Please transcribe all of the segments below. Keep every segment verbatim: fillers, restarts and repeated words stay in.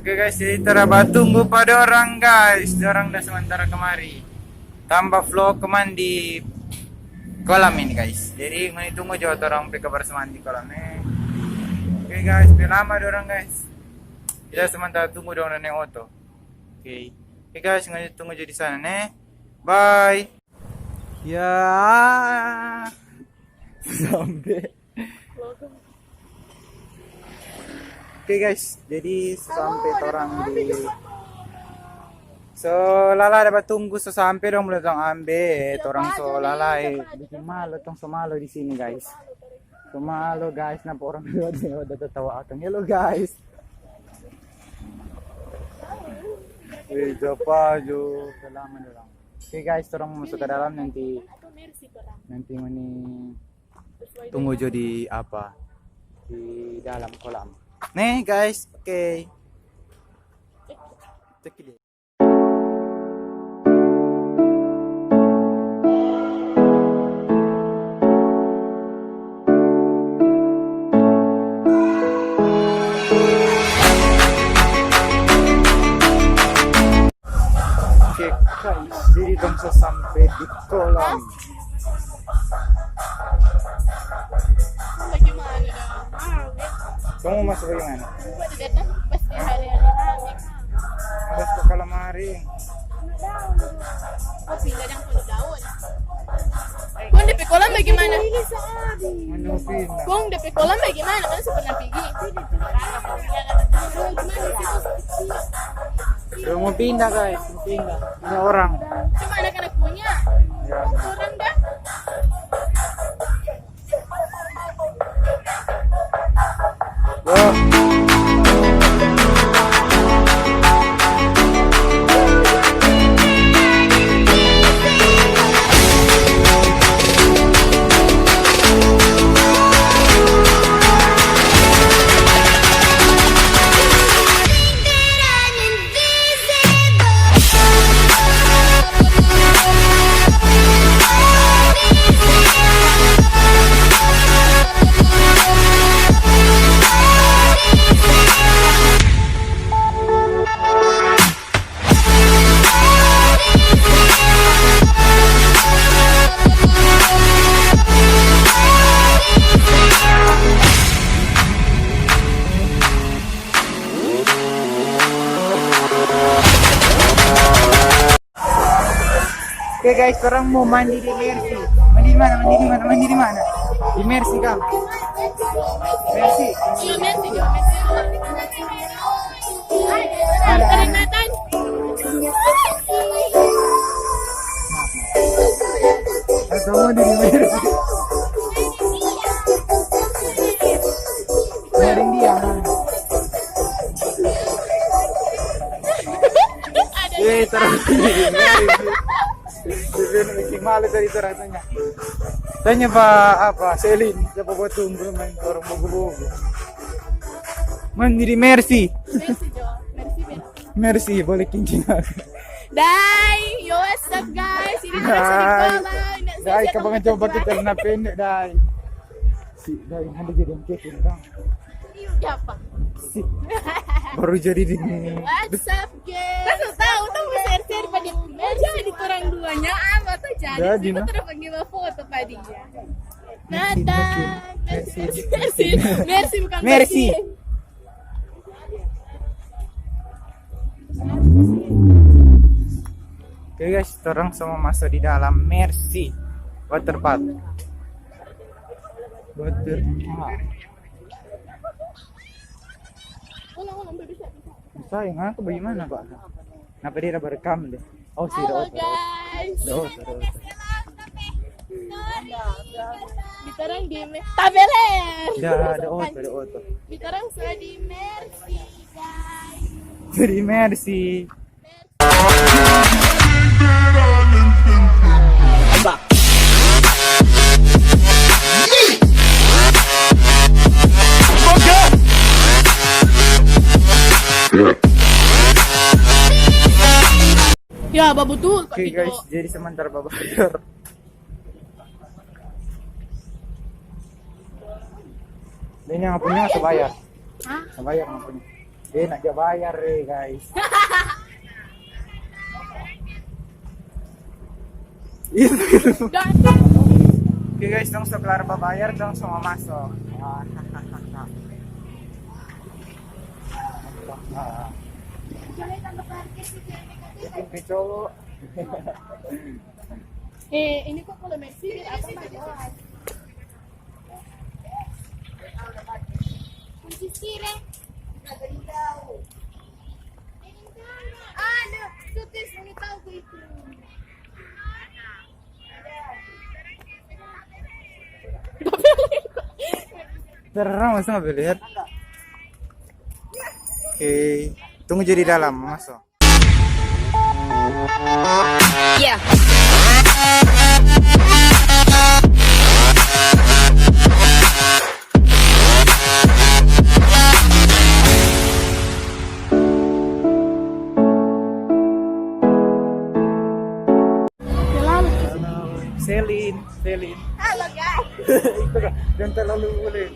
Oke guys, jadi tara batunggu pa dorang guys, dorang da sementara kemari. Tambah vlog kemana di kolam ini guys. Jadi ngoni tunggu jo torang pe kabar semangat di kolam, eh. Oke guys, pe lama dorang guys. Kita sementara tunggu dorang naik oto. Oke. Oke guys, ngoni tunggu jo di sana, ne. Bye. Ya. Sampai. Oke guys, jadi sampai torang di so lala ada batunggu so sampai dong, boleh tong ambe torang so lala, eh. Bikin malu tong, so malu di sini guys. So malu guys, napa orang dua ni ada tertawa akang. Hello guys. Eh, japa jo, selamat orang. Oke guys, torang masuk ke dalam nanti. Nanti ngoni tunggu jo di apa? Di dalam kolam. Nih guys, oke. Cek deh. Oke guys, jadi tong so sampe di kolam. Bagaimana dong? Kamu masuk bagaimana? Gua udah datang pas di hari-hari rame. Harus ke kolam hari. Kau pindah yang penuh daun. Kong depe kolam bagaimana? Mana pindah? Kong depe kolam bagaimana? Mana su pernah pigi? Udah mau pindah guys, mau pindah. Ini orang. Cuma anak-anak punya. Ya. Orang dah. Oke guys, orang mau mandi di Mercy. Mandi di mana? Mandi di mana? Mandi di mana? Di Mercy kang. Mercy. Iya, Mercy, iya, Mercy. Ada, ada. Ada mandi di Mercy. Biarin dia, man. Eh, terus. Bikin malu tadi tu rasanya. Tanya pa apa, Selin, siapa buat tunggu main orang bobo-bobo. Man, jadi Mercy. Mercy, Jo. Mercy, Ben. Mercy, boleh kincing aku. Dai, yo, what's up, guys? Ini kita masih di kolam. Dai, kabangan coba kita celana pendek, Dai. Si Dai, nanti jadi yang kepin, Kang. Iya, apa? Si. Baru jadi di. What's up, guys? Kan so tahu, tahu bisa R C R pada. Jadi orang duanya, apa tuh jadi? Jadi, kita nah. Terus panggil foto pada dia. Nada. Mercy, Mercy, Mercy. Mercy, bukan Mercy. Mercy. Oke guys, torang sama masuk di dalam Mercy Water Park. Water Park. Sayang, aku bagaimana, Pak? Kenapa dia rekam deh? Oh, si Halo, Daud, Daud. Guys. Daud, Daud. Bitarang di me-, tabele. Ya, ada oto, ada oto. Bitarang sudah di Mercy, guys. Di Mercy. Ya, babutul. Oke, guys, jadi sementara babayar. Ini yang punya sebayar. Hah? Sebayar yang punya. Eh, nak ja bayar, eh, guys. Oke, guys, dong so kelar babayar, dong so mo maso. Oke, cowok. Eh, ini kok kalau Messi apa, Mas? Kunci sireh. Anu, sutis ini tahu itu. Terang, masa nggak boleh lihat? Oke, tunggu jadi dalam, masuk. Yeah. Selin, Selin. Halo, guys. Itu kan, jangan terlalu boleh.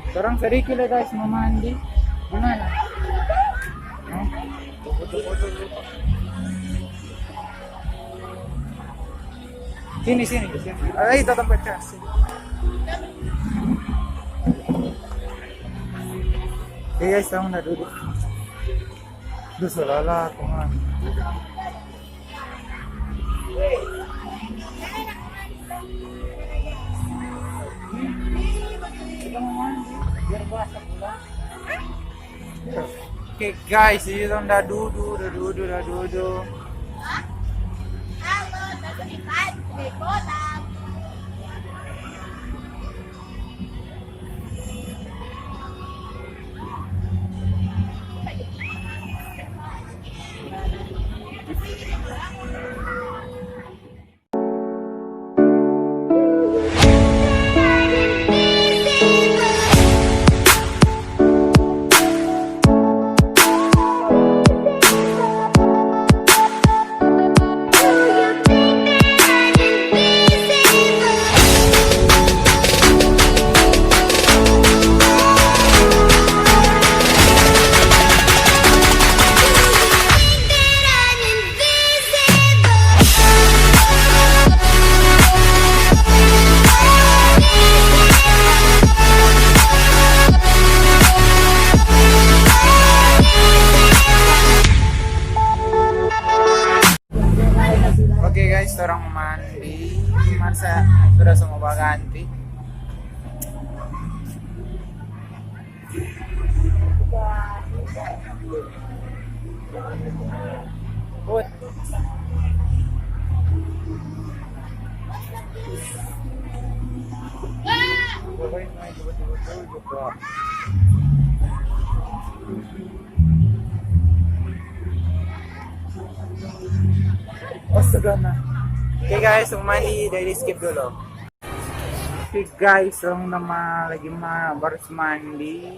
Torang sadiki le, guys, mo mandi. Di mana? Hah? Sini, sini, sini. Ai, tatap baca. Sini. Oke, guys, torang udah duduk. Duh, salala, kuman. Oke, guys, ini dong da dudu, da dudu, da dudu. Halo, da dudu. Oke, guys, torang mandi. Masa sudah semua baganti. Astaga, nah. Oke, guys, mau mandi, jadi skip dulu. Oke, guys, torang nama lagi ma-, baru mandi.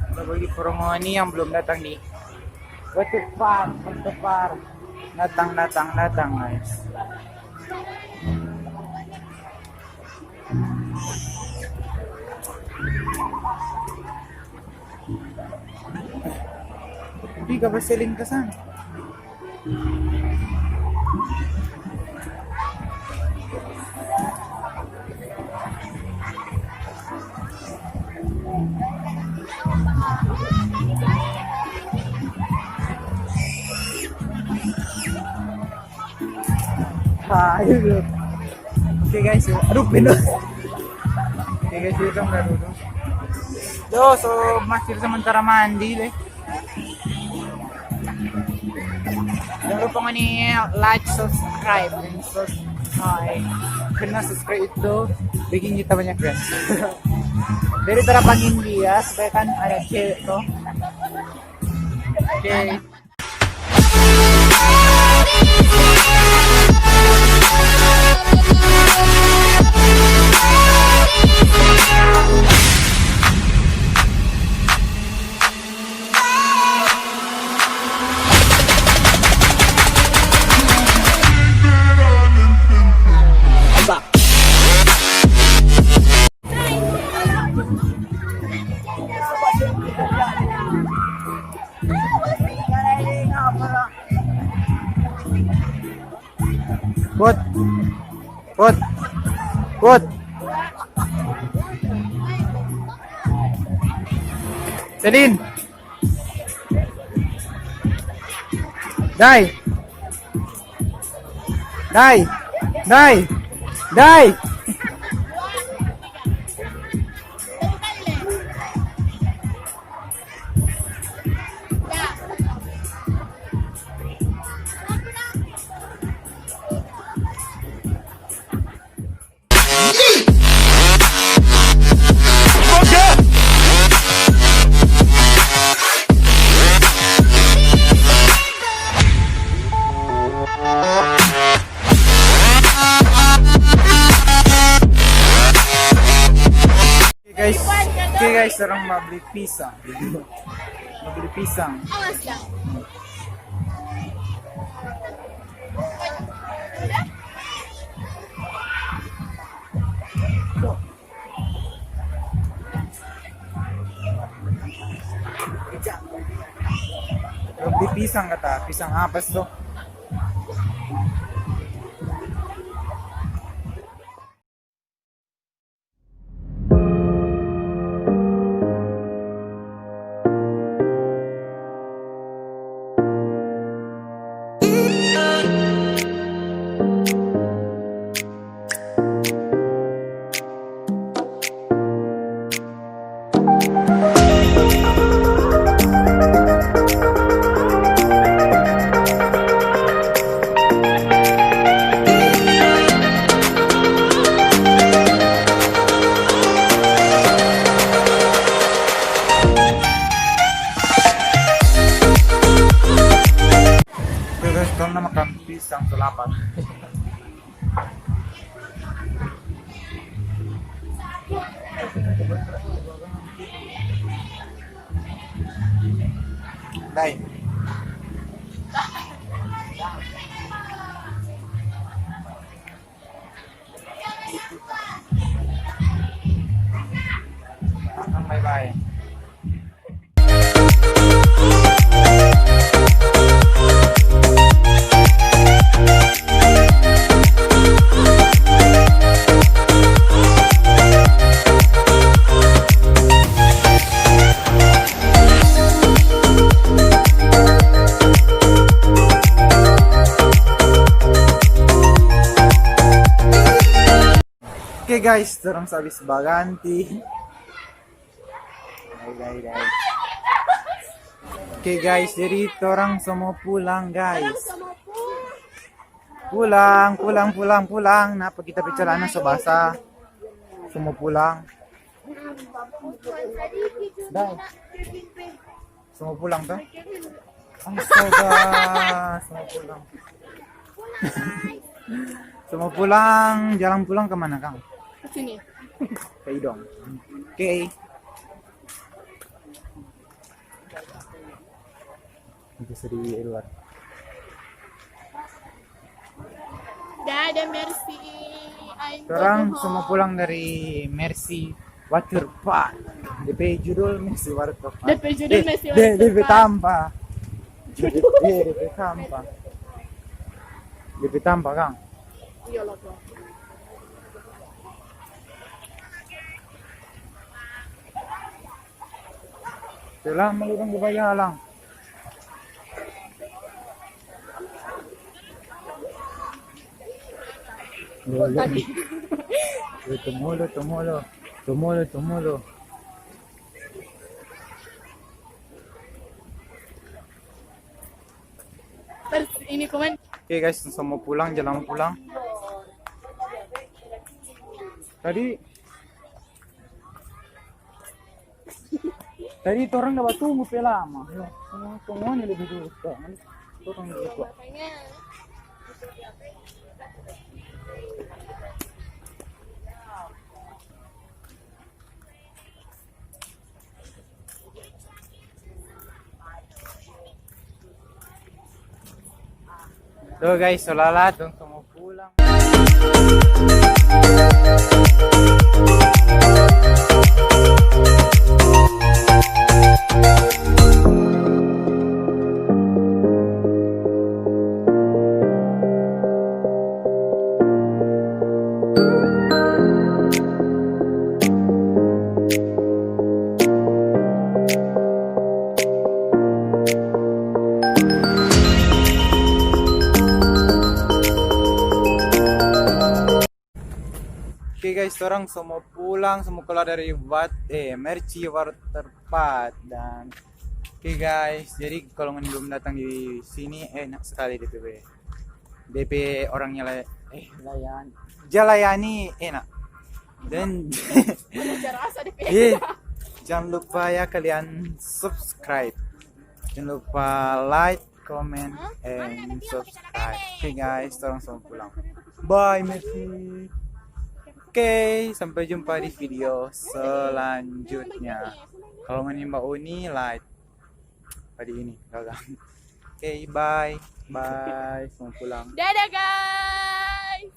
Ada bagi porongoni yang belum datang nih. What the fuck, what the fuck. Datang, datang, datang, guys. Pi ka baseling ka sana. Hai, bro. Oke, guys, ya. Aduh, penuh. Oke, guys, itu kan baru tuh. Yo, so masih sementara mandi deh. Jangan lupa ngoni like, subscribe, dan subscribe. Karena subscribe itu bikin kita banyak friends. Jadi, kita panggil dia supaya kan ada cewek tuh. Oke. Put. Put. Put. Celine. Dai. Dai. Dai. Dai. Oke guys, oke guys, orang mau beli pisang. Mau beli pisang. Awas ya. Beli pisang kata, pisang apa sih tuh? Oke guys, kong na makan pisang so lapar. Dai. Bye-bye. Oke guys, torang so abis baganti. Dai, dai, dai. Oke guys, jadi torang so mo pulang guys. Pulang, pulang, pulang, pulang. Napa kita pe calana so basah? So mo pulang. Dai. So mo pulang to? Astaga, so mo pulang. So mo pulang, jalan pulang kemana kang? Ke sini. Ke Idong. Oke. Itu sedih luar. Dadah Mercy. Torang so mo pulang dari Mercy Water Park. De pe judul Mercy Water Park. De pe judul Mercy Water Park. De pe tampa. Judul. De pe tampa. De pe tampa kang. Iya lah kang. Selang mo lurang ke bajalang. Lo, lo. Lo, tumolo, tumolo. Tumolo, tumolo. Terus ini komen. Oke guys, so mo pulang, jalan pulang. Tadi Tadi torang da batunggu pe lama. Ya, torang tunggu ni lebih dulu, Kak. Torang dulu, Kak. Tuh guys, so lala, tong so mo pulang. Torang so mo pulang, so mo keluar dari wat eh Merci Waterpark. Dan oke, guys, jadi kalau ngoni belum datang di sini, enak sekali di P B. D P orangnya la eh layan, ja layani enak. Dan Udah rasa deh. eh, jangan lupa ya kalian subscribe. Jangan lupa like, comment, and subscribe. Oke, guys, torang so mo pulang. Bye, Merci. Oke, sampai jumpa di video selanjutnya. Kalau ngoni ba uni, like. Tadi ini gagal. Oke, bye. Bye, so mo pulang. Dadah, guys.